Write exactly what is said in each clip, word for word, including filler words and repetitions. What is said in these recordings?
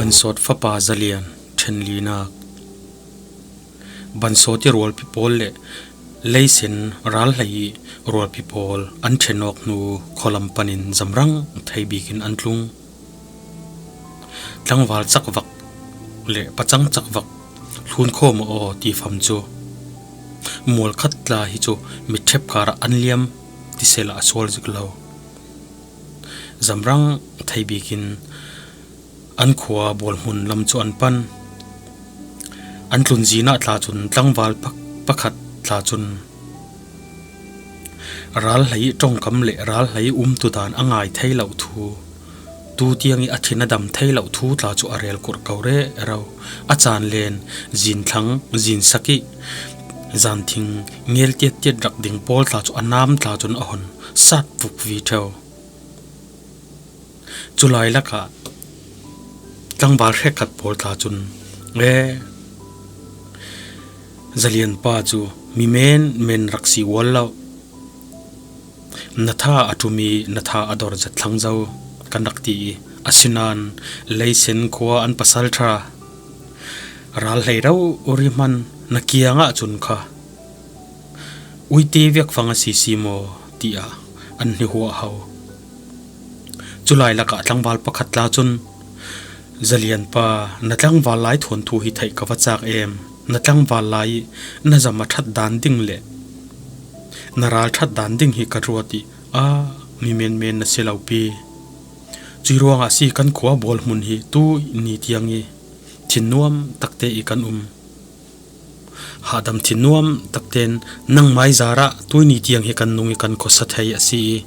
Bansawt fapa Zalian ṭhenlinak. Bansawt i rualpi pawl le Leisen ralhlei i rualpi pawl an ṭhenawk hnu khualam panin zamrang thei bikin an tlung. Tlangval cakvak le pacang cakvak hlun khawm aw ti fam cu mual khat tla hi cu mitṭhep karah an liam ti sehla a sual zik lo. Zamrang thei bikin an khua bualhmun lam cu an pan. An tlun zinah tla cun tlangval pak-, pakhat tla cun ralhlei ṭongkam le ralhlei umtudan a ngai thei lo thu, tu tiang i a thin a dam thei lo thu tla cu a rel kurh ko rero. A caan len, zin thlang, zin sak i zan thing ngel tiattiat rak ding pawl tla cu a nam tla cun a hon sat vukvi ṭheu. Cu lai lakah tlangval hrekkhat pawl tla cun, "E, Zalian pa cu mi men men rak si ual lo. Na tha a ṭum i na tha a dor zet thlang zo," kan rak ti i, asinain Leisen khua an pasalṭha ralhlei rori hman na kiangah cun kha uite viakfang a si si maw tiah an hnihuah ho. Cu lai lakah tlangval pakhat tla cun, "Zalian pa, na tlangval lai thawn thu hi theih ka va cak em? Na tlangval lai i na zam a ṭhat dan ding le na ral ṭhat dan ding hi ka ruat i, a, mi menmen na si lo pi. Cui ruangah si kan khua bualhmun hi tu ni tiang i thinnuam takte i kan um. Hahdam thinnuam takten nangmai zarah tuini tiang hi kan nung i kan khuasa thei a si i,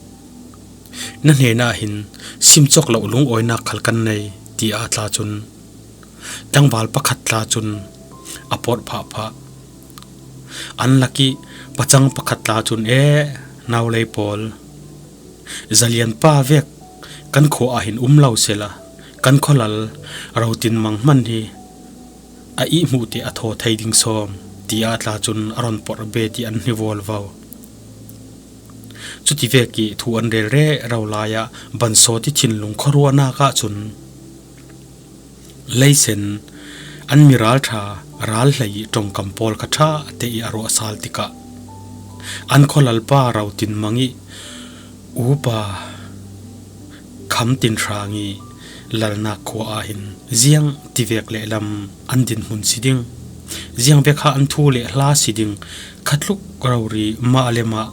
na hnenah hin simcawk loh lungawinak khal kan nei," tiah tla cun tlangval pakhat tla cun a pawt phahphah. An lak i pacang pakhat tla cun, "E, naulei pawl, Zalian pa vek kan khua ah hin um lo sehla kan khualal Rotinmang hman hi a ihmuh te a thaw thei ding sawm," tiah tla cun a ron porh bet i an hni vualvo. Cuti vek i thu an rel rero lai ah Bansawt i thinlung khuaruahnak ah cun Leisen an mi ralṭha ralhlei i ṭongkam pawl kha ṭha te i a ruahsal tikah an khualalpa Rotinmang i upa Kham Tin Hrang i lalnak khua ah hin ziang tivek lehlam an dinhmun si ding, ziang vek kha an thu le hla si ding, khatluk rori mah le mah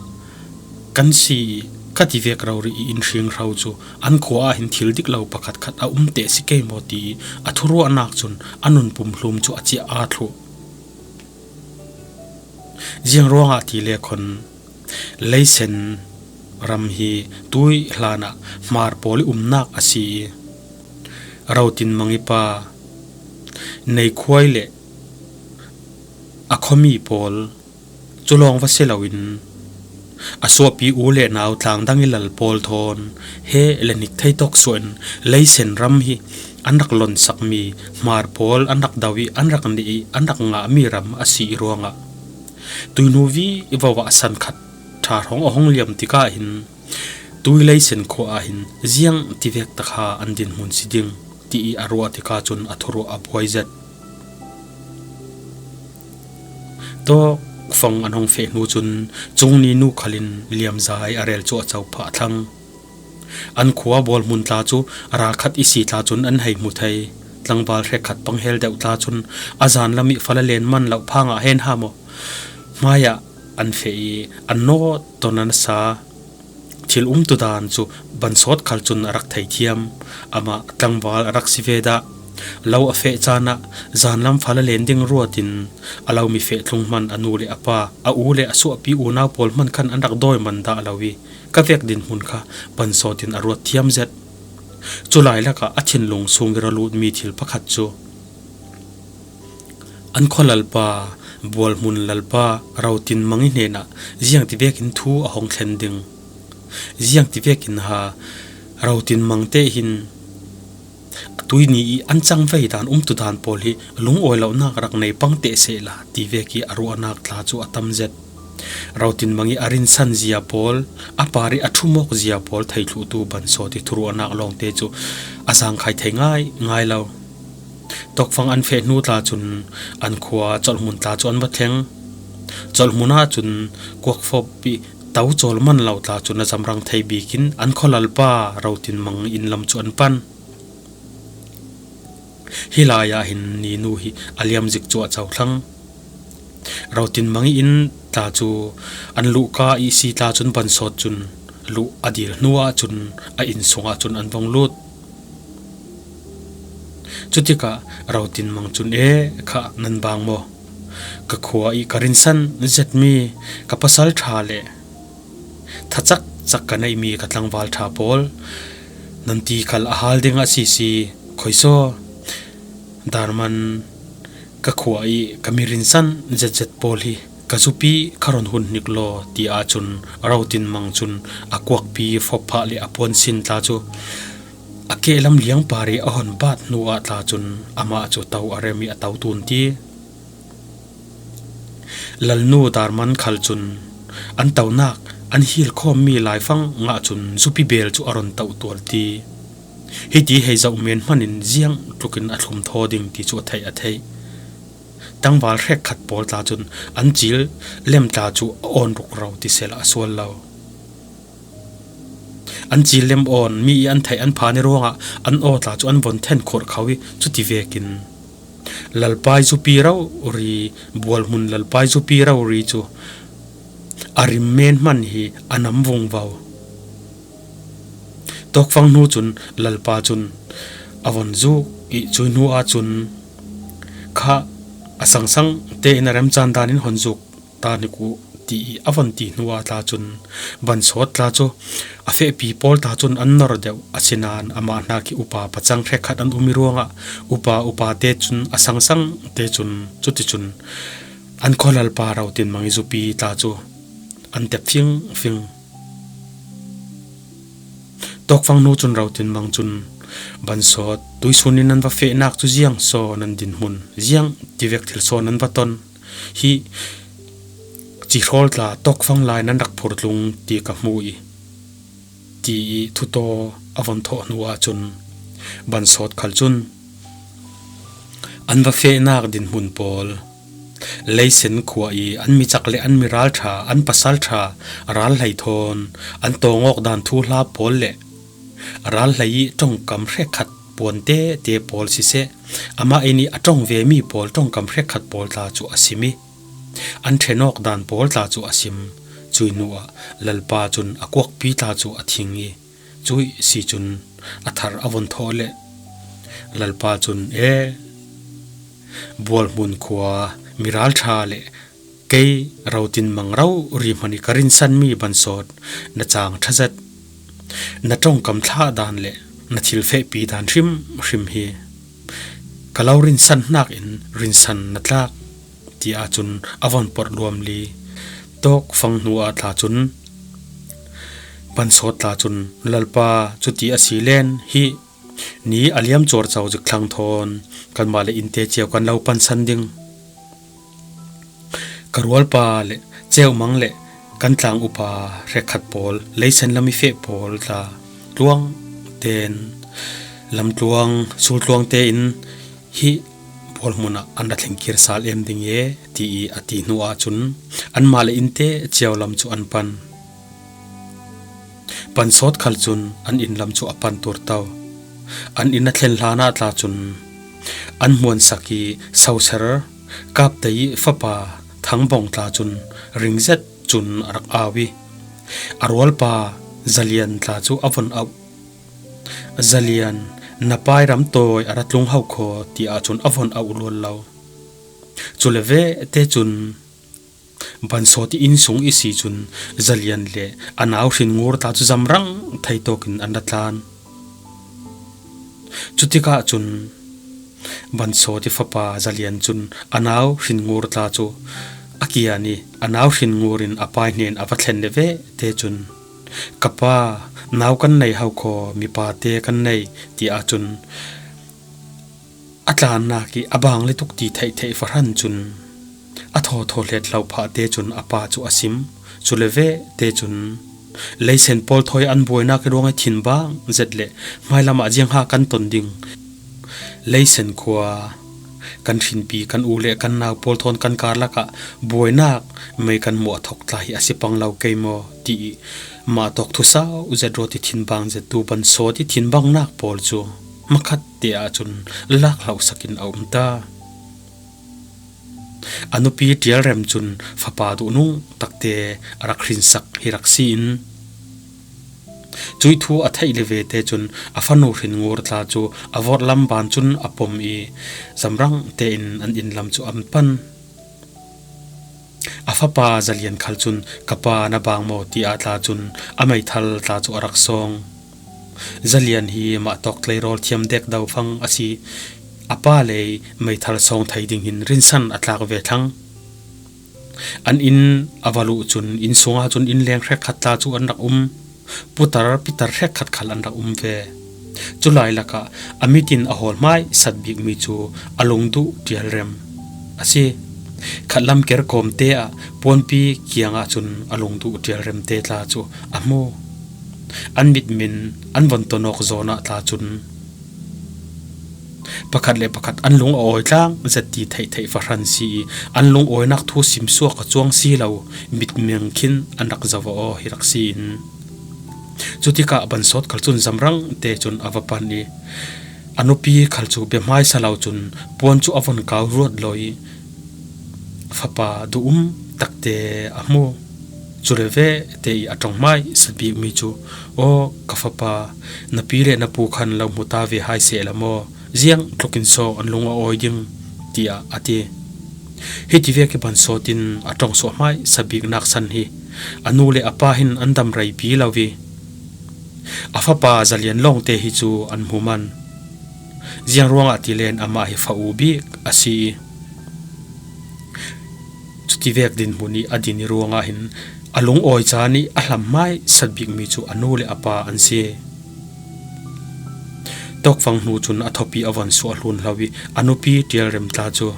kan si i khativek rori i in hringhro cu an khua ah hin thil dik lo pakhatkhat a um teh si kei maw ti a thuruahnak cun a nun pumhlum cu a ciah aa thluh. Ziang ruangah ti le khon Leisen ram hi tui hlanah Hmar pawl i umnak a si i, Rotinmang i pa Neikhuai le a khuami pawl cu lawng va si loin a suahpi u le nau tlangdang i lal pawl thawn he le hnik thei tawk suah in Leisen ram hi an rak lonsakmi Hmar pawl an rak do i an rak nih i an rak ngahmi ram a si i ruangah tuihnu vivo ah san khat ṭha hrawng a hong liam tikah hin tui Leisen khua ah hin ziang tivek takha an dinhmun si ding ti i a ruah tikah cun a thuruah a buai zet. Tawkfang an hong feh hnu cun cungni nu khal in liamzai a rel cuahco phah thlang. An khua bualhmun tla cu ralkhat i si tla cun an hei hmu thei. Tlangval hrekkhat panghel deuh tla cun a zanlam i fala len man loh phang ah hen ha maw? Hmaiah an feh i an nawt ton an sa. Thil umtu dan cu Bansawt khal cun a rak thei thiam. Amah tlangval a rak si ve dah. Lo a feh caan ah zanlam fala len ding ruat in a lo mi feh tlung hman a nu le a pa, a u le a suahpi unau pawl hman khan an rak dawi man dah lo i ka vek dinhmun kha Bansawt in a ruat thiam zet. Cu lai lakah a thinlung sung i ra lutmi thil pakhat cu an khualalpa, bualhmun lalpa Rotinmang i hnenah ziangtivekin thu a hong thlen ding, ziangtivekin ha Rotinmang te hin tuini i an cangvei dan, umtu dan pawl hi lungawi lonak rak nei pang teh sehla ti vek i a ruahnak tla cu a tam zet. Rotinmang i a rinsan zia pawl, a par i a ṭhumawk zia pawl thei thluhtu Bansawt i thuruahnak lawngte cu a zangkhai thei ngaingai lo. Tawkfang an feh hnu tla cun an khua colhmun tla cu an va thleng. Colhmun ah cun kuakfop ih to cawl man lo tla cun a zamrang thei bikin an khualalpa Rotinmang inn lam cu an pan. Hi lai ah hin Ninu hi a liam zik cu a cohlang. Rotinmang ih inn tla cu an luhka ih si tla cun Bansawt cun luh a dil hnu ah cun a inn sungah cun an vung lut. Cutikah Rotinmang cun, "E, kha nan bang maw? Ka khua ih ka rinsan zetmi ka pasal ṭha le thacak cak ka neihmi ka tlangval ṭha pawl nan ti khal a hal ding a si si. Khoisaw, Darman, ka khua ih ka mi rinsan zetzet pawl hi ka zupi kha rawn hun hnik law," ti ahcun Rotinmang cun a kuakpi fopphah le a puansin tla cu a kehlam liangpar ih a hon bat hnu ah tla cun amah cu to a rem ih a to tun ti. Lalnu Darman khal cun an tonak an hilkhawmmi laifang ngah cun zupi bel cu a rawn toh tuar ti. Hiti hei zoh men hmanin ziang tlukin a thlum thaw ding ti cu a theih a theih. Tangval hrekkhat pawl tla cun an cil lem tla cu a awn rukro ti sehla a sual lo. An cil lem awn mi ih an theih an phan ih ruangah an aw tla cu an von then khurh kho ih cuti vekin Lalpa ih zupi rori, Bualhmun Lalpa ih zupi rori cu a rim men hman hi a nam vungvo. Tawkfang hnu cun Lalpa cun a von zuk ih cuih hnu ahcun kha a sangsang tein a remcan danin hon zuk ta hnik uh, ti ih a von ti hnu ah tla cun Bansawt tla cu a fehpi pawl tla cun an nor deuh. Asinain amah hnak ih upa pacang hrekkhat an um ih ruangah upa upa te cun a sangsang te cun cuticun an khualalpa Rotinmang ih zupi tla cu an tep fingfing. Tawkfang hnu cun Rotinmang cun, "Bansawt, tuihsun in nan va fehnak cu ziang saw nan dinhmun, ziang tivek thil saw nan va ton? Hi cihrawl tla tawkfang lai nan rak phurtlung ti ka hmu ih," ti ih thutaw a von thawh hnu ahcun Bansawt khal cun, "An va fehnak dinhmun pawl, Leisen khua ih an mi cak le an mi ralṭha, an pasal ṭha, ral hlei thawn an tawng awk dan thuhla pawl le ral hlei ih ṭongkam hrekkhat puan tete pawl siseh, amah inn ih a ṭong vemi pawl ṭongkam hrekkhat pawl tla cu a sim ih an ṭhen awk dan pawl tla cu a sim. Cuih hnu ah Lalpa cun a kuakpi tla cu a thing ih cuih si cun a thar a von thawh le Lalpa cun, 'E, Bualhmun khua mi ralṭha le kei Rotinmang rori hmanh ih ka rinsanmi Bansawt, na caang ṭha zet, na ṭongkam thlah dan le na thil fehpi dan hrimhrim hi ka lo rinsan hnakin rinsan na tlak," ti ahcun a von porh luamli. Tawkfang hnu ah tla cun Bansawt tla cun, "Lalpa, cuti a si len hi ni a liam cuarco zik thlang thawn kanmah le innte cio kan lo pansan ding. Ka rualpa le ceumang le kan tlang upa hrekkhat pawl, Leisen lam ih feh pawl tla tluang tein lamtluang, sultluang tein hi Bualhmun ah an ra thlengkir sal em ding e," ti ih a ti hnu ahcun anmah le innte cio lam cu an pan. Bansawt khal cun an inn lam cu a pan turto. An inn a thlen hlan ah tla cun an hmuansak ih soser Kaptei ih fapa Thangbawng tla cun ring zet cun a rak au ih a rualpa Zalian tla cu a von auh. "Zalian, na pai ram tawi a ra tlung ho khaw," ti ahcun a von auh lual lo. Cule vete cun Bansawt ih inn sung ih si cun Zalian le a nau Hrinngur tla cu zamrang thei tawkin an ra tlan. Cutikah cun Bansawt ih fapa Zalian cun a nau Hrinngur tla cu a kian ih a nau Hrinngur in a pai hnen a va thlen le vete cun, "Ka pa, nau kan nei ho khaw, mipa te kan nei," ti ahcun a tlannak ih a bang le tuk ti theihtheih fahran cun a thawthaw hlet hlo phah te cun a pa cu a sim. Cule vete cun Leisen pawl thawi an buainak ih ruangih thinbang zet le hmailam ah ziangha kan ton ding, Leisen khua kan hrinpi, kan u le kan nau pawl thawn kan kar lakah buainak mei kan muah thawk tla hi a si pang lo kei maw ti ih mah tawk thusau zet ruat ih thinbang zettu Bansawt ih thinbangnak pawl cu hmakhatte ahcun lak hlohsak in a um ta. A nupi Ṭialrem cun fapa duhnung takte a rak hrinsak hi rak si in, cuih thu a theih le vete cun a fanu hrinngur tla cu a vorhlam ban cun a pom ih zamrang tein an inn lam cu an pan. A fapa Zalian khal cun, "Ka pa, na bang maw?" tiah tla cun a meithal tla cu a rak sawng. Zalian hi mah tawk tleirawl thiam dek do fang a si. A pa lei meithal sawng thei ding hin rinsan a tlak ve thlang. An inn a va luh cun inn sungah cun inn leng hrekkhat tla cu an rak um. Putar pitar hrekkhat khal an rak um ve. Culai lakah a mit in a hawl hmai sat bikmi cu a lungduh Ṭialrem a si. Khatlam kerkawmte ah puanpi kiangah cun a lungduh Ṭialremte tla cu a hmu. An mitmin an von tonawk zawn ah tla cun pakhat le pakhat an lung a awi tlang zet ti theihtheih fahran si ih an lungawinak thu simsuak a cuang si lo mitmeng khin an rak zoh aw hi rak si in, cutikah Bansawt khal cun zamrang te cun a va pan ih a nupi khal cu bia hmaisa lo cun puan cu a von kau ruat lo ih fapa duh um takte a hmu. Cule ve te ih a ṭong hmai sat bikmi cu, "Aw, ka fapa, na pi le na pu khan lo hmu ta ve hai sehla maw? Ziang tlukin saw an lung a awi ding," tiah a ti. Hiti vek ih Bansawt in a ṭong suah hmai sat biknak san hi a nu le a pa hin an dam reipi lo ih a fapa Zalian lawngte hi cu an hmu man. Ziang ruangah ti len amah hi fa u bik a si ih, cuti vek dinhmun ih a din ih ruangah hin a lungawi caan ih a hlam hmai sat bikmi cu a nu le a pa an si. Tawkfang hnu cun a thawpi a von suah hlun hlo ih a nupi Ṭialrem tla cu,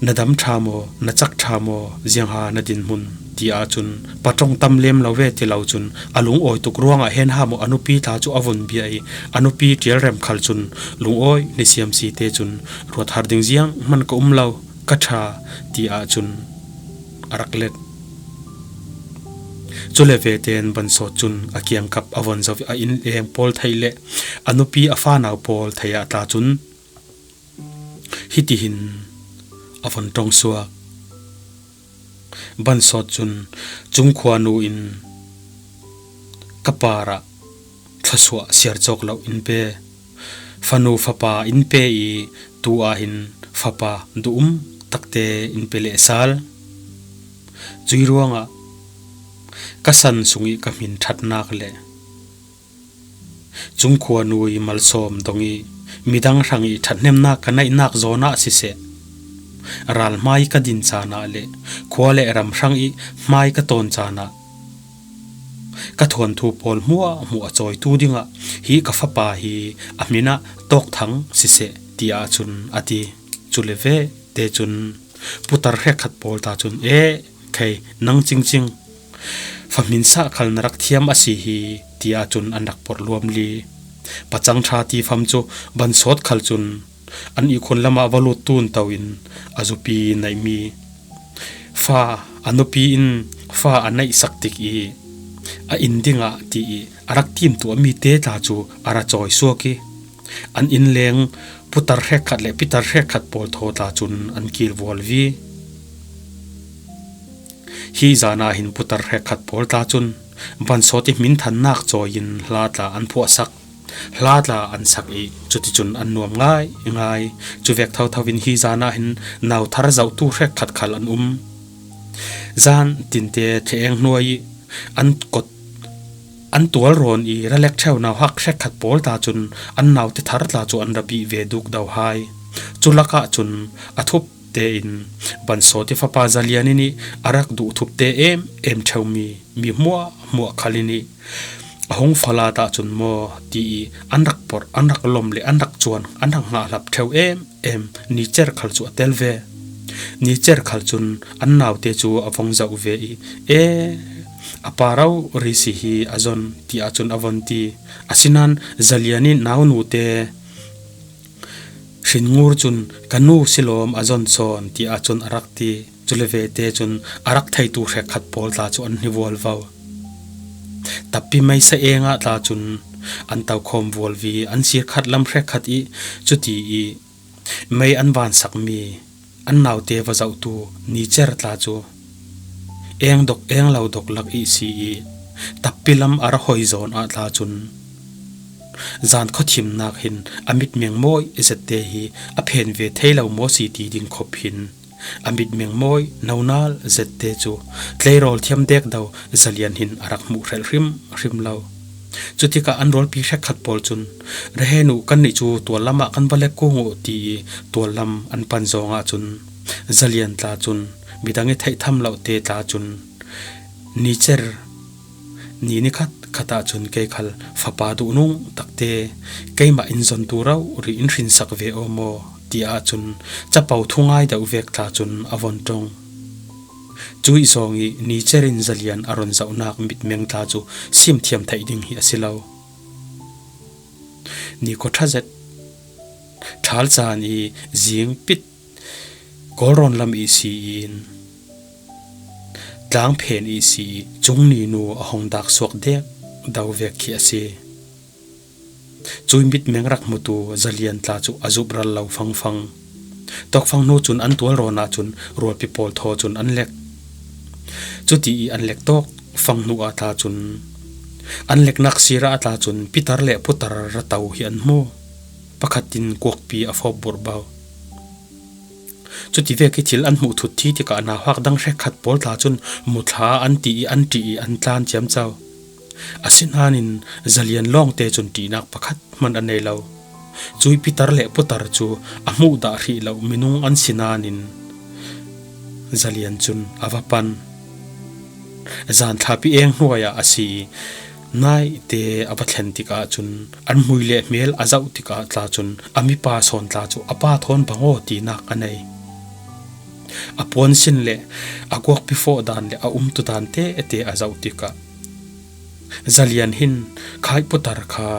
"Na dam ṭha maw, na cak ṭha maw, ziangha na dinhmun?" tiah cun, "Pa ṭong tam lem lo ve," ti lo cun a lungawi tuk ruangah hen ha maw a nupi tla cu a vun bia ih a nupi Ṭialrem khal cun lungawi ni siam si te cun, "Ruat har ding ziang hman ka um lo, ka ṭha," tiah cun a rak let. Cule ve tein Bansawt cun a kiangkap a von zoh ih a inn leng pawl theih le a nupi a fanau pawl theih ah tla cun hitihin a von ṭong suak. Bansawt cun, "Cungkhua nu in ka parah thluasuah siar cawk lo in pe. Fanu fapa in pe ih tu ah hin fapa duh um takte in pe leh sal. Cuih ruangah ka san sung ih ka hmin ṭhatnak le cungkhua nu ih malsawm dong ih midang hrang ih ṭhathnemnak ka neihnak zawn ah siseh, ral hmai ka din caan ah le khua le ram hrang ih hmai ka tawn caan ah ka thuanthu pawl hmuahhmuah cawitu dingah hi ka fapa hi a hmin ah Tawkthang siseh," tiah cun a ti. Cule ve te cun putar hrekkhat pawl ta cun, "Eh, khei, nang cingcing, fahmin sah khal na rak thiam a si hi," tiah cun an rak porh luamli. Pacang ṭha tifam cu Bansawt khal cun an ihkhun lamah va lut tun to in a zupi neihmi fa, a nupi in fa a neihsak tik ih a inn dingah ti ih a rak timtuahmi te tla cu a ra cawi suak ih an inn leng putar hrekkhat le pitar hrekkhat pawl thaw tla cun an kilvual vi. Hi zan ah hin putar hrekkhat pawl tla cun Bansawt ih hminthannak cawi in hla tla an phuahsak. Hla tla an sak ih cuticun an nuam ngaingai. Cuvek thotho in hi zan ah hin nauthar zohtu hrekkhat khal an um. Zan tinte thleeng hnuai ih an kot an tualrawn ih ralek ṭheu nauhak hrekkhat pawl tla cun an naute thar tla cu an ra bih ve duk do hai. Cu lakah cun a thup tein Bansawt ih fapa Zalian in ih a rak duh thupte em em ṭheumi mi hmuahhmuah khal in ih a hung falat ahcun maw ti ih an rak porh, an rak lawm le an rak cuan, an rak hngah hlap ṭheu em em. Ni cer khal cu a tel ve. Ni cer khal cun an naute cu a vong zoh ve ih, "E, a pa rori si hi a zon," tiah cun a von ti. Asinain Zalian ih naunute Hrinngur cun, "Ka nu silawm a zon sawn," tiah cun a rak ti. Cule vete cun a rak theitu hrekkhat pawl tla cu an hni vualvo. Tappi meisa engah tla cun an tokhawm vualvi, an sirkhat lam hrekkhat ih cuti ih mei an vansakmi an naute va zohtu nicer tla cu eng dok eng lo dok lak ih si ih tappi lam a ra hoi zawn ah tla cun zan khuathimnak hin a mitmeng mawi zette hi a phen ve thei lo maw si ti ding khop hin a mitmeng mawi nonal zette cu tleirawl thiam dek do Zalian hin a rak hmuh hrelh hrim hrim lo. Cutikah an rualpi hrekkhat pawl cun, "Rehe nu, kannih cu tual lamah kan va lek kung uh," ti ih tual lam an pan zawngah cun Zalian tla cun midang ih theih tham lote tla cun, "Nicer ni nikhat khat ah cun kei khal fapa duhnung takte keimah in zontu rori in hrinsak ve aw maw?" tiah cun capo thungai deuh vek tla cun a von ṭong. Cuih zawng ih nicer in Zalian a ron zohnak mitmeng tla cu simthiam theih ding hi a si lo. Ni khuaṭha zet, ṭhal caan ih zing pit, Kawlrawn lam ih si in tlangphen ih si ih cungni nu a hong dak suak dek do vek khi a si. Cuih mitmeng rak hmutu Zalian tla cu a zup ral lo fangfang. Tawkfang hnu cun an tualrawn ahcun rualpi pawl thaw cun an lek. Cuti ih an lek tawk fang hnu ah tla cun an leknak sir ah tla cun pitar le putar ra to hi an hmu. Pakhat in kuakpi a fawp burhbo. Cuti vek ih thil an hmuh thut thi tikah nauhak dang hrekkhat pawl tla cun muthla an ti ih an ṭih ih an tlan ciamco. Asinain Zalian lawngte cun ṭihnak pakhat hman a nei lo. Cuih pitar le putar cu a hmuh dah hrih lo minung an si nain Zalian cun a va pan. Zan thlapi eng hnuai ah a si ih naite a va thlen tikah cun an hmui le hmel a zoh tikah tla cun a mipa sawn tla cu a pa thawn bang aw tinak a nei. A puan sin le a kuakpi fawh dan le a umtu dan tete a zoh tikah Zalian hin khai putar kha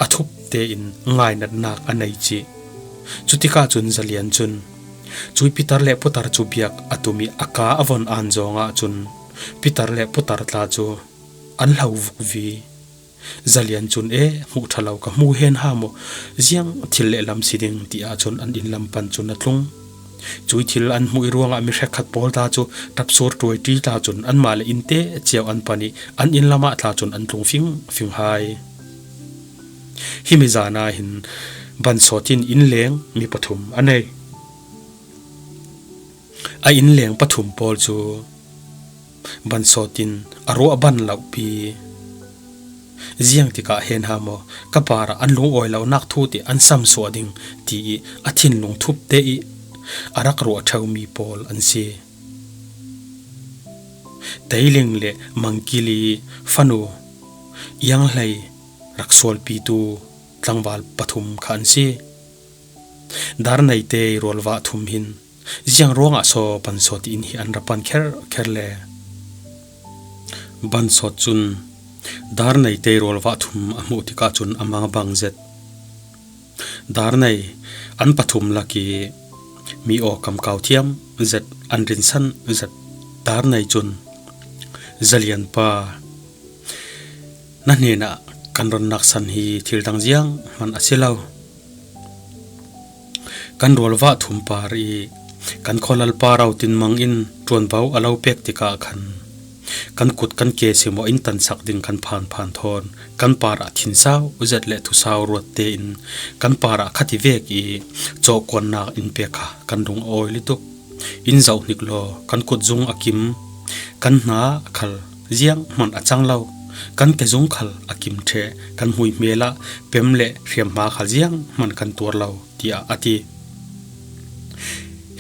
a thup tein ngainatnak a nei cih. Cutikah cun Zalian cun cuih pitar le putar cu biak a tum ih a ka a von an zawngah cun pitar le putar tla cu an hlo vukvi. Zalian cun, "E, hmuh ṭha lo, ka hmu hen ha maw? Ziang thil le lam si ding," tiah cun an inn lam pan cun a tlung. Cuih thil an hmuh ih ruangah mi hrekkhat pawl tla cu ṭapsur ṭuaiṭi tla cun anmah le innte cio an pan ih an inn lamah tla cun an tlung fingfing hai. Himi zan ah hin Bansawt in innleng mi pathum a nei. A innleng pathum pawl cu Bansawt in a ruah ban lohpi. Ziang tikah hen ha maw, ka parah an lungawi lonak thu ti an samsuah ding, ti ih a thinlung thup te ih a rak ruah ṭheumi pawl an si. Teiling le Mangkili fanu Ianghlei rak sualpitu tlangval pathum kha an si. Darneite rualvah thum hin ziang ruangah saw Bansawt inn hi an ra pan kherkher le? Bansawt cun Darneite rualvah thum a hmuh tikah cun a mangbang zet. Darnei an pathum lak ih mi aw kamkau thiam zet, an rinsan zet. Darnei cun, "Zalian pa, na hnenah kan ronnak san hi thil dang ziang hman a si lo. Kan rualvah thum par ih kan khualalpa Rotin Mang in ṭuanvo a lo pek tikah khan kan kut kan ke si maw in tansak ding kan phanphan thawn kan parah thinsau zet le thusau ruat tein kan parah khativek ih cawhkuannak in pek kha kan lung a awi lutuk. In zoh hnik law, kan kutzung a kim, kan hna khal zianghman a cang lo, kan kezung khal a kim ṭheh, kan hmuihmel ah pem le hriamhma khal zianghman kan tuar lo," tiah a ti.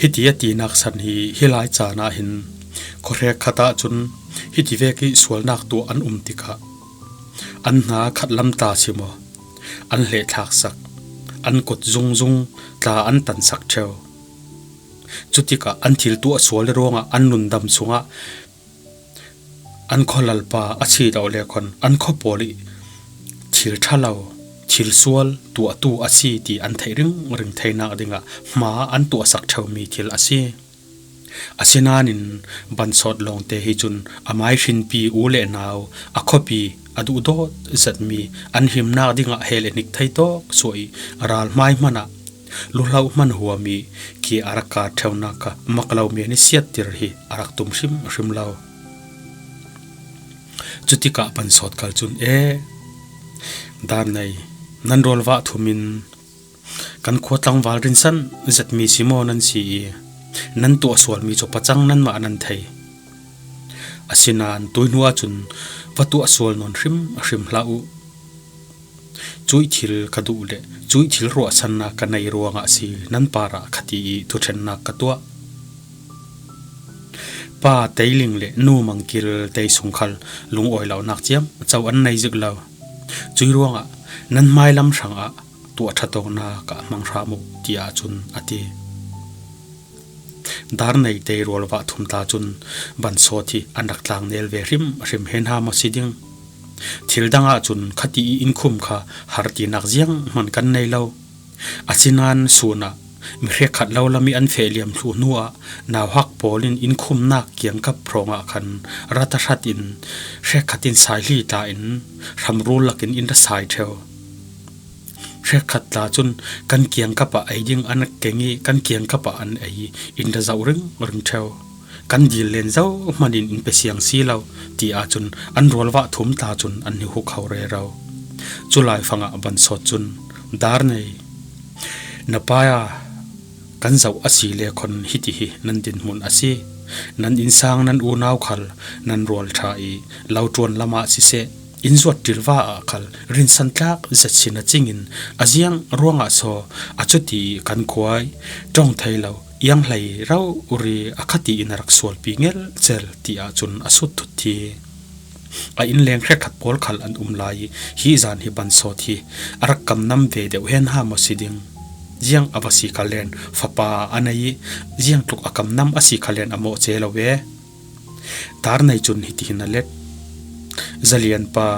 Hiti a tinak san hi, hi lai caan ah hin khuahrek khat ah cun hiti vek ih sualnak tuah an um tikah an hna khat lam tla si maw, an hlehthlak sak, an kut zungzung tla an tansak ṭheu. Cutikah an thil tuah sual ih ruangah an nundam sungah an khualalpa a si lo le khawn an khua pawl ih thil ṭha lo thilsual tuahtu a si ti an theih ringring theinak dingah hma an tuahsak ṭheumi thil a si. Asinain Bansawt lawngte hi cun a maihrinpi u le nau, a khuapi a duhdawt zetmi, an himnak dingah hel i hnik thei tawk suah ih, ral hmai hmanah luhlauh hman huam ih, khi a rak kar ṭheunak kha mak lo men ih siattir hi a rak tum hrimhrim lo. Cutikah Bansawt khal cun, "E, Darnei, nan rualvah thum in kan khua tlangval rinsan zetmi si maw nan si ih, nan tuahsualmi cu pacang nanmah nan thei. Asinain tuihnu ahcun va tuahsual nawn hrimhrim hlah uh. Cuih thil ka duh le cuih thil ruahsannak ka nei ruangah a si nan parah," kha ti ih thuṭhennak ka tuah. Pa Teiling le nu Mangkil tei sung khal lungawi lonak ciamco an nei zik lo. Cuih ruangah nan hmailam hrangah tuah ṭhat awknak ah hmang hram uh, tiah cun a ti. Darnei tei rualvah thum tla cun Bansawt hi an rak tlangnel ve hrimhrim hen hna maw si ding. Thil dang ahcun khati ih innkhum kha har tinak zianghman kan nei lo. Asinain sun ah mi hrekkhat lo lam ih an feh liam thluh hnuah nauhak pawl in innkhumnak kiangkap hrawngah khan rat a hrat in hrekkhat in saihli tla in hramrul lakin in ra sai ṭheu. Hrekkhat tla cun kan kiangkap ah ei ding an keng ih kan kiangkap ah an ei ih in ra zoh ringring ṭheu. Kan dil len zohman in in pe siang si lo, tiah cun an rualvah thum tla cun an i huk ho rero. Culai fangah Bansawt cun, "Darnei, na pa kan zoh a si le khawn hiti hi nan dinhmun a si. Nan innsang nan unau khal nan rual ṭha ih lo ṭuan lamah siseh, in zuat ṭilva ah khal rinsan tlak zet sin a cingin a ziang ruangah saw a cuti ih kan khua ih ṭong thei lo iang hlei rori a khati in a rak sualpi ngelcel," tiah cun a sut thut thi. A innleng hrekkhat pawl khal an um lai ih hi zan hi Bansawt hi a rak kamnam ve deuh hen hna maw si ding. Ziang a va si khal len fapa a nei ih ziang tluk a kamnam a si khal len a mawh ce lo ve. Darnei cun hitihin a let, "Zalianpa,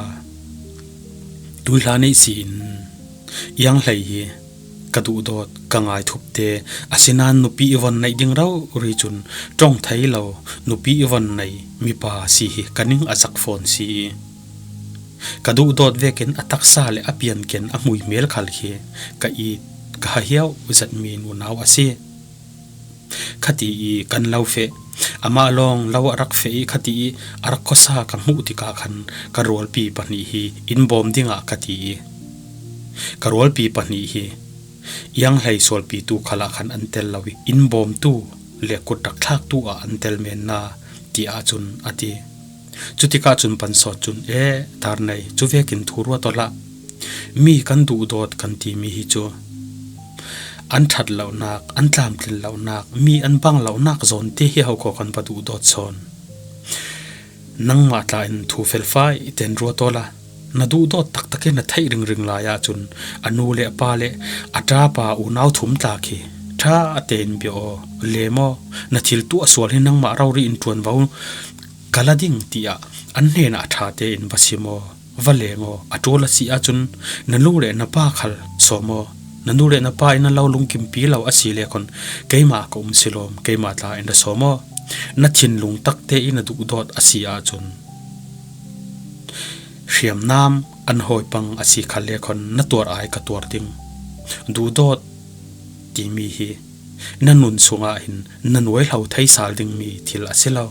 tuihlan ih si in iang hlei hi ka duhdawt, ka ngaithup te, asinain nupi i von neih ding rori cun ṭong thei lo nupi i von nei mipa si hi ka ning a zak fawn si ih, ka duhdawt vekin a taksa le a pianken a hmuihmel khal khi ka it, ka hahiau zetmi nunau a si. Khati ih kan lo feh, amah lawng lo a rak feh ih khati ih a rak khuasa ka hmuh tikah khan ka rualpi pahnih hi in bawm dingah ka ti ih, ka rualpi pahnih hi iang hlei sualpitu khalah khan an tel lo ih in bawmtu le kut rak thlaktu ah an tel men hna," tiah cun a ti. Cutikah cun Bansawt cun, "E, Darnei, cu vekin thu ruat aw hlah. Mi kan duhdawt kan timi hi cu an ṭhat lonak, an tlamtlin lonak, mi an bang lonak zawn te hi ho khaw kan va duhdawt sawn. Nangmah tla in thu felfai ten ruat aw la. Na duhdawt taktak in na theih ringring lai ahcun a nu le a pa le a ṭapa unau thum tla khi ṭha tein bia aw. Le maw, na thil tuah sual hi nangmah rori in ṭuanvo ka la ding," tiah an hnenah ṭha tein va sim aw, va leng aw. A ṭul a si ahcun na nu le na pa khal sawm aw. Na nu le na pa in an lo lungkimpi lo a si le khawn keimah ka um si lawm, keimah tla in ra sawm aw. Na thinlung takte in na duhdawt a si ahcun hriamnam an hawi pang a si khal le khawn na tuar ai ka tuar ding. Duhdawt timi hi na nun sungah hin na nuaihlo thei sal dingmi thil a si lo.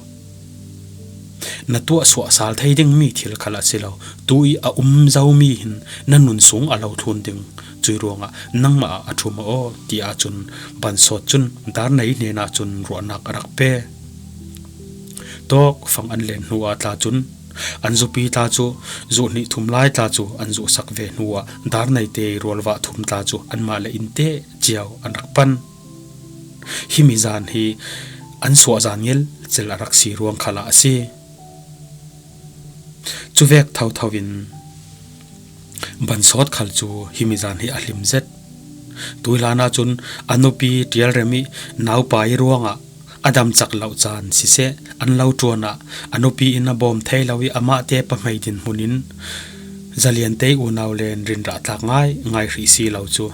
Na tuahsuah sal thei dingmi thil khal a si lo. Tu ih a um zomi hin na nun sung a lo thlun ding. Cuih ruangah nangmah ah a ṭhum aw, tiah cun Bansawt cun Darnei hnenah cun ruahnak a rak pe. Tawkfang an len hnuah tla cun an zupi tla cu, zuh hnih thum lai tla cu an zuhsak ve hnuah Darnei te rualvah thum tla cu anmah le innte cio an rak pan. Himi zan hi an suahzan ngelcel a rak si ruang khalah a si. Cuvek thotho in Bansawt khal cu himi zan hi a hlim zet. Tuihlan ahcun a nupi ṭialrem ih naupa ih ruangah a damcak lo caan siseh, an lo ṭuan ah a nupi in a bawm thei lo ih amahte pahmei dinhmun in Zalian te unau len rinrah tlak ngai ngai hrih si lo cu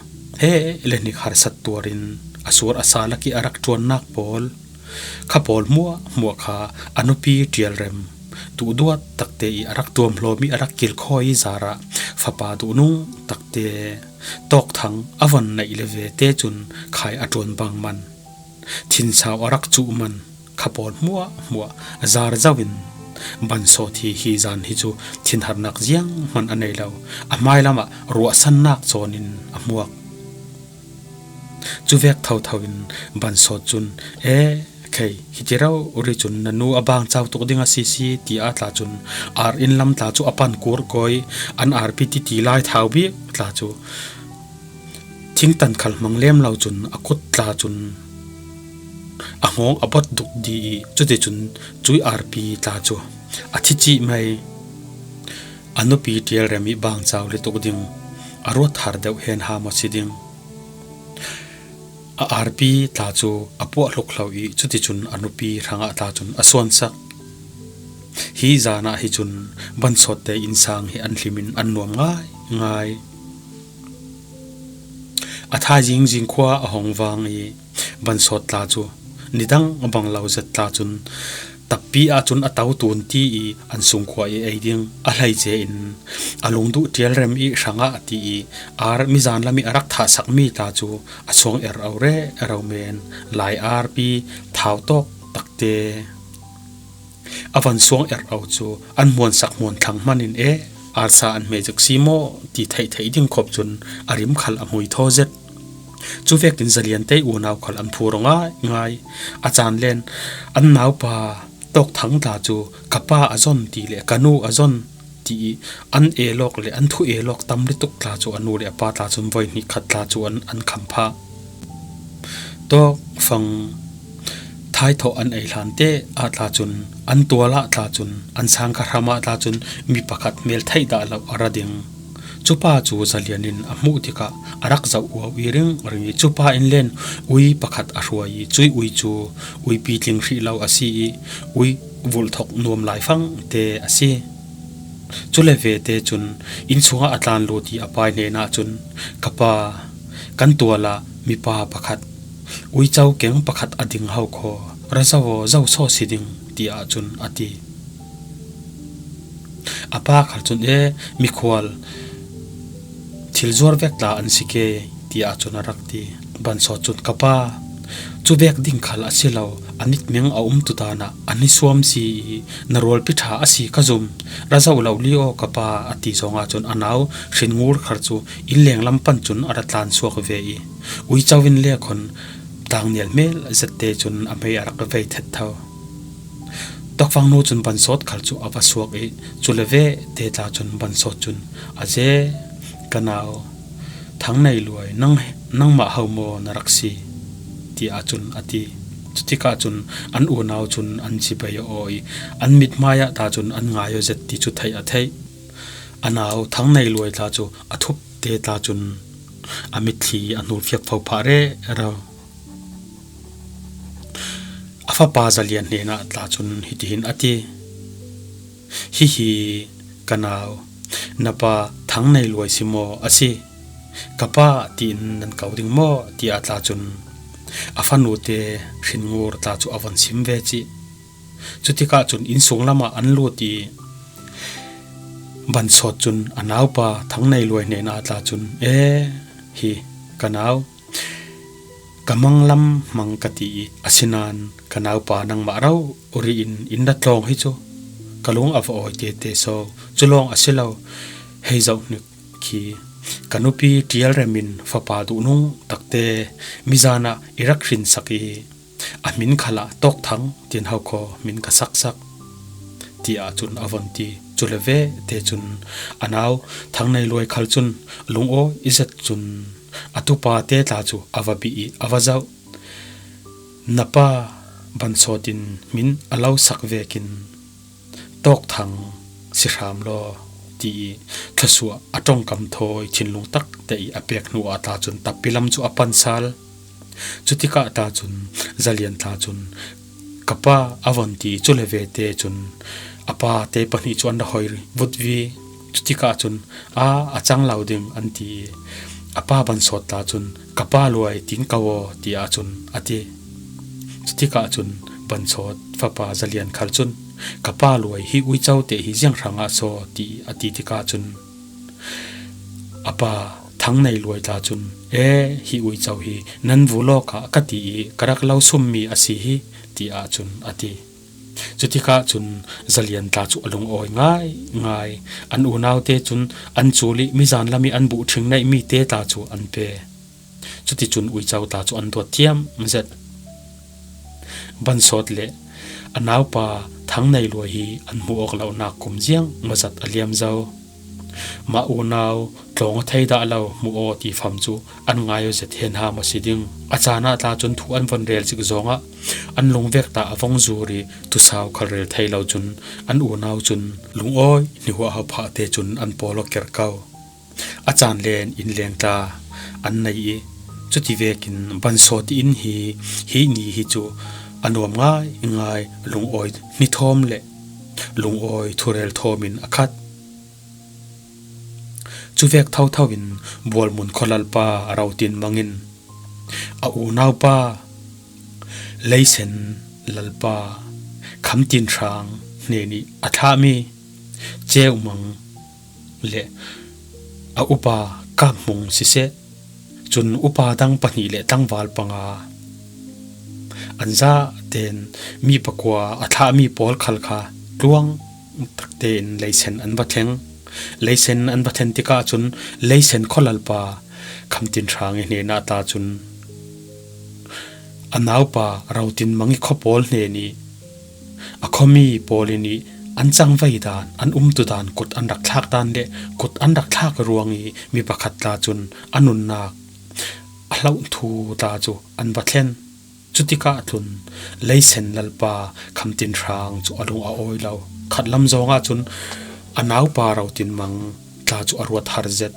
he le hnik harsat tuarin a sur a sa lak i a rak ṭuannak pawl kha pawl hmuah hmuah kha a nupi ṭialrem tuh duat takte i a rak tuamhlawm i a rak kilkhawi zarah fapa duhnung takte tawkthang a von naih le ve te cun khai a ṭuan bang man thinsau a rak cuh man kha pawl hmuah hmuah zar zoin Bansawt hi hi zan hi cu thinharnak zianghman a nei lo, a hmailam ah ruahsannak cawn in a hmuak. Cuvek thotho in Bansawt cun, "E, khei, hiti rori cun na nu a bang cau tuk ding a si si," tiah tla cun ar inn lam tla cu a pan kurkawi, an arpi titi lai thau bik tla cu thingtan khal hmang lem lo cun a kut tla cun a hngawng a bot duk di i cuticun cui arpi tla cu a thi cih mai. A nupi ṭialrem i bang cau le tuk ding a ruat har deuh hen ham a si ding. A arpi tla cu a puah hluk hlo i cuticun a nupi hrangah tla cun a suansak. Hi zan ah hi cun Bansawt te innsang hi an hlim in an nuam ngai ngai. A thaizing zing khua a hong vang i Bansawt tla cu nidang a bang lo zet tla cun tappi ah cun a to tun ti i an sungkhua i ei ding a hleice in a lungduh ṭialrem i hrangah ti i ar mizan lam i a rak thahsakmi tla cu a suang er o rero men lai arpi thau tawk takte a van suang er o cu an hmuansak hmuan thlang hman in e arsa an hme zik si maw ti theih theih ding khop cun a rim khal a hmui thaw zet. Cuvek in Zalian te unau khal an phur ngai ngai. A caan len an naupa tawkthang tla cu ka pa a zon ti le ka nu a zon ti i an elawk le an thu elawk tam lutuk tla cu a nu le a pa tla cun voi hnih khat tla cu an, an kham phah. Tawkfang thaithawh an ei hlan te ah tla cun an tual ah tla cun an sangkha hram ah tla cun mi pakhat mel theih dah lo a ra ding. Cupa cu Zalian in a hmuh tikah a rak zoh uau i ring ring i cupa in len ui pakhat a hruai i cui ui cu ui pitling hrih lo a si i ui vulhthok nuam lai fangte a si. Cule vete cun inn sungah a tlan lut i a pa hnenah cun, "Ka pa, kan tual ah mipa pakhat, uico keng pakhat a ding ho khaw, ra zo aw, zo saw si ding," tiah cun a ti. A pa khal cun, "E, mikhual thil zuar vek tla an si ke," tiah cun a rak ti. Bansawt cun, "Ka pa, cuvek ding khal a si lo, a mitmeng a um tutan ah a ni suam si i na rualpi ṭha a si ka zum, ra zoh lo li aw ka pa," a ti zongah cun a nau hrinngur khal cu inn lenglam pan cun a ra tlan suak ve i uico in lekhawn tlangnial hmel zette cun a hmei a rak vei thet tho. Tawkfang hnu cun Bansawt khal cu a va suak i cule vete tla cun Bansawt cun, "A ze, ka nau Thangnei Luai, nang, nangmah ho maw na rak si?" tiah cun a ti. Cutikah cun an unau cun an cibai aw i an mithmai ah ta cun an ngai aw zet ti cu theih a theih. A nau Thangnei Luai tla cu a thup te tla cun a mitthli a hnulfiak fo phah rero. A fapa Zalian hnenah tla cun hitihin a ti, "Hihi ka nau, na pa Thangnei Luai si maw a si? Ka pa tiin nan ko ding maw?" tiah tla cun a fanute hrinngur tla cu a von sim ve cih. Cutikah cun inn sung lamah an lut i Bansawt cun a naupa Thangnei Luai hnenah tla cun, "E, hi ka nau, ka mang lam hmang ka ti i asinain ka naupa nangmah rori in in ra tlawng hi cu ka lung a va awi tete so, cu lawng a si lo, hei zoh hnik khi ka nupi Ṭialrem in fapa duhnung takte mizan ah i rak hrinsak i a hmin khal ah Tawkthang tin ho khaw hmin ka saksak," tiah cun a von ti. Cule vete cun a nau Thangnei Luai khal cun lungawi i zet cun a tupa te tla cu a va bih i a va zoh. "Na pa Bansawt in hmin a lo sak vekin Tawkthang si hram law," ti i thluasuah a ṭongkam thawi thinlung takte i a pek hnu ah tla cun tappi lam cu a pansal. Cutikah tla cun Zalian tla cun, "Ka pa," a von ti. Cule vete cun a pa te pahnih cu an ra hoi vutvi. Cutikah cun, "A, a cang lo ding," an ti i, a pa Bansawt tla cun, "Ka pa luai, tin ko aw," tiah cun a ti. Cutikah cun Bansawt fapa Zalian khal cun, "Ka pa luai, hi uico te hi ziang hrangah saw?" ti a ti tikah cun, a pa Thangnei luai tla cun, "E, hi uico hi nan vulawk ah ka ti i ka rak lo summi a si hi," tiah cun a ti. Cutikah cun Zalian tla cu a lungawi ngaingai. An unaute cun an cul i mizan lam i an buhṭhing neihmi te tla cu an pe. Cuticun uico tla cu an duat thiam zet. Bansawt le a naupa Thangnei luai hi an hmuh awk lonak kum ziang maw zat a liam zo. Mah unau tlawng aw thei dah lo hmuh aw ti fam cu an ngai aw zet hen ha maw si ding. A caan ah tla cun thu an von rel zik zongah an lungvek ta a vong zur i thusau khal rel thei lo cun an unau cun lungawi hnihuah ho phah te cun an pawl aw ker ko. A caan len inn leng tla an nei i, cuti vekin Bansawt inn hi, hi ni hi cu a nuam ngaingai, lungawi hnithawm le lungawi thurel thawm in a khat. Cuvek thotho in Bualmun khualalpa Rotin Mang in a unaupa Leisen lalpa Khamtin Hrang hnen i a thlahmi Ceu Mang le a upa Kap Hmung siseh, cun upa dang pahnih le tlangval panga an zah ten mi pakua a thlahmi pawl khal kha tluang takte in Leisen an va thleng. Leisen an va thlen tikah cun Leisen khualalpa Khamtin Hrang i hnenah ta cun a naupa Rotin Mang i khua pawl hnen i a khuami pawl in i an cangvei dan, an umtu dan, kut an rak thlak dan le kut an rak thlak ruang i mi pakhat tla cun a nunnak a hloh thu tla cu an va thlen. Cutikah tlun Leisen lalpa Khamtin Hrang cu a lung a awi lo. Khatlam zongah cun a naupa Rotin Mang tla cu a ruat har zet.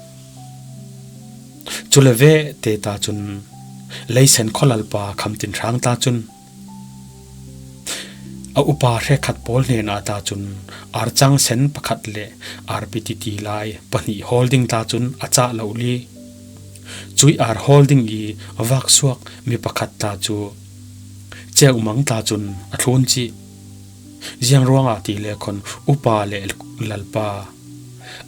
Cule veh te ta cun Leisen khualalpa Khamtin Hrang tla cun a upa hrekkhat pawl hnenah ta cun arcang sen pakhat le arpi titi lai pahnih hawl ding tla cun a cah lo li. Cui ar hawl ding i vaksuak mi pakhat tla cu Ceu Mang tla cun a thlun cih. Ziang ruangah ti le khon upa le lalpa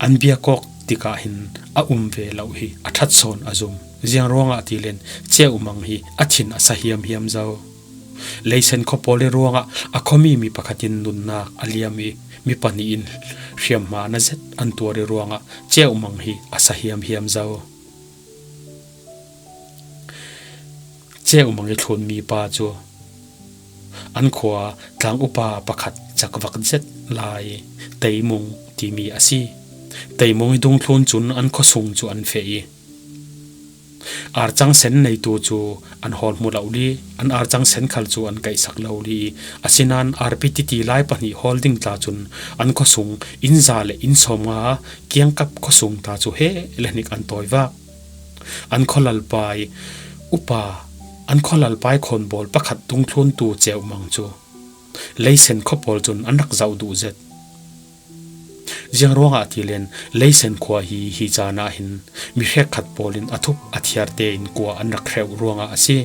an biak awk tikah hin a um ve lo hi a ṭhat sawn a zum. Ziang ruangah ti len Ceu Mang hi a thin a sa hiamhiam zo. Leisen khua pawl i ruangah a khuami mi pakhat in nunnak a liam i mi pahnih in hriamhma na zet an tuar i ruangah Ceu Mang hi a sa hiamhiam zo. Ceu Mang i thlunmi pa cu an khua tlang upa pakhat cakvak zet lai Teimung timi a si. Teimung i dungthlun cun an khuasung cu an feh i arcang sen neitu cu an hawl hmu lo li, an arcang sen khal cu an kaihsak lo li i, asinain arpi titi lai pahnih hawl ding tla cun an khuasung inn za le inn sawmnga kiangkap khuasung ta cu he le hnik an tawi vak. An khualalpa i upa, an khualalpa i khawnbawl pakhat dungthluntu Ceu Mang cu Leisen khua pawl cun an rak zoh duh zet. Ziang ruangah ti len Leisen khua hi, hi caan ah hin mi hrekkhat pawl in a thup a thiar tein kua an rak hreuh ruangah a si.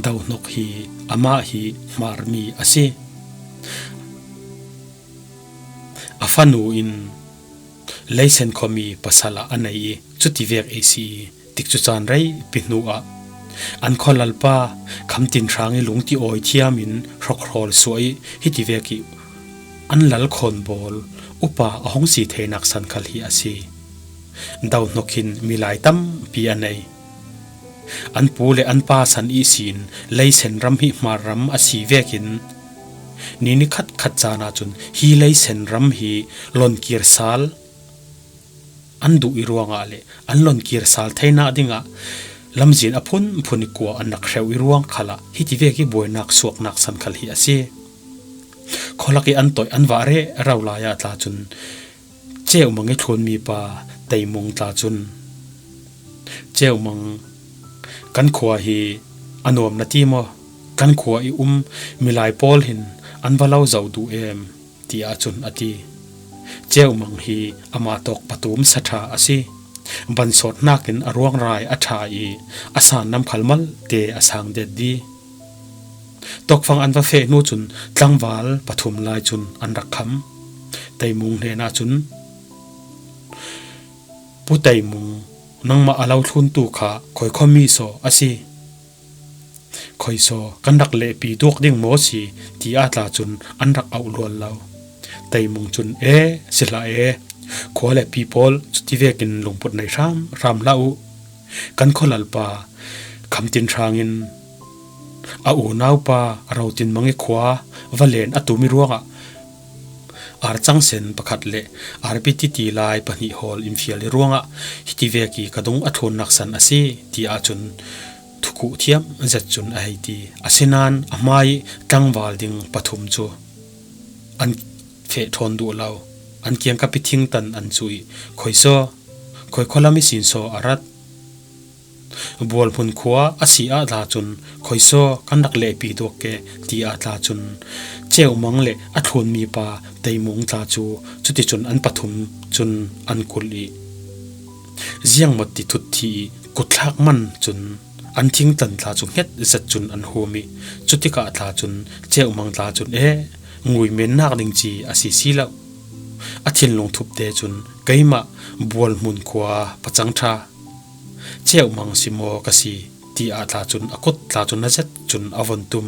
Dohnok hi amah hi Hmarmi a si. A fanu in Leisen khuami pasal ah a nei i, cuti vek ei si i, tikcu caan reipi hnu ah an khualalpa Khamtin Hrang i lungti awi thiam in hrokhrawl suah i, hiti vek i an lal khawnbawl upa a hong si theinak san khal hi a si. Dohnok hin milai tampi a nei. An pu le an pa san ihsin Leisen ram hi Hmar ram a si vekin ni nikhat khat caan ah cun hi Leisen ram hi lonkir sal an duh i ruangah le an lonkir sal theinak dingah lamzin a phunphun i kua an rak hreuh i ruang khalah hiti vek i buainak suaknak san khal hi a si. Khualak i an toih an vah rero lai ah tla cun Ceu Mang i thlunmi pa Teimung tla cun, "Ceu Mang, kan khua hi a nuam na ti maw? Kan khua i um milai pawl hin an va lo zoh duh em?" tiah cun a ti. Ceu Mang hi amah tawk patum sa ṭha a si. Bansawt hnakin a ruangrai a ṭha i a san lam khalmalte a sang det di. Tawkfang an va feh hnu cun tlangval pathum lai cun an rak kham. Teimung hnenah cun, "Pu Teimung, nangmah a lo thluntu kha khoi khuami saw a si? Khoi saw kan rak lehpi duak ding maw si?" ti ah tla cun an rak auh lual lo. Teimung cun, "E, si hlah e, khua le pi pawl cuti vekin lungput nei hram hram hlah uh. Kan khualalpa Kham Tin Hrang in a unaupa Ro Tin Mang i khua va len a tum i ruangah, ar cangsen pakhat le ar pi titi lai pahnih hawl in fial i ruangah hiti vek i ka dung a thlun naksan a si," ti ahcun thukhuh thiam zet cun a hei ti. Asinain a hmai tlangval ding pathum cu an feh ṭhawn duh lo. An kiangkap i thingtan an cuh i, "Khoi saw, khoi khualam ihsin saw a rat? Bualhmun khua a si ah tla cun khoi saw kan rak lehpi duak ke?" ti ah tla cun Ceu Mang le a thlunmi pa Teimung tla cu cuticun an pathum cun an kulh i, ziangmawt ti thut thi i kutthlak man cun an thingtan tla cu hnget zet cun an hum i, cutikah tla cun Ceu Mang tla cun, "E, ngui mennak ding ci a si si lo. A thinlung thupte cun keimah Bualhmun khua pacang ṭha Ceu Mang si maw ka si?" ti ah tla cun a kut tla cun a zet cun a von tum.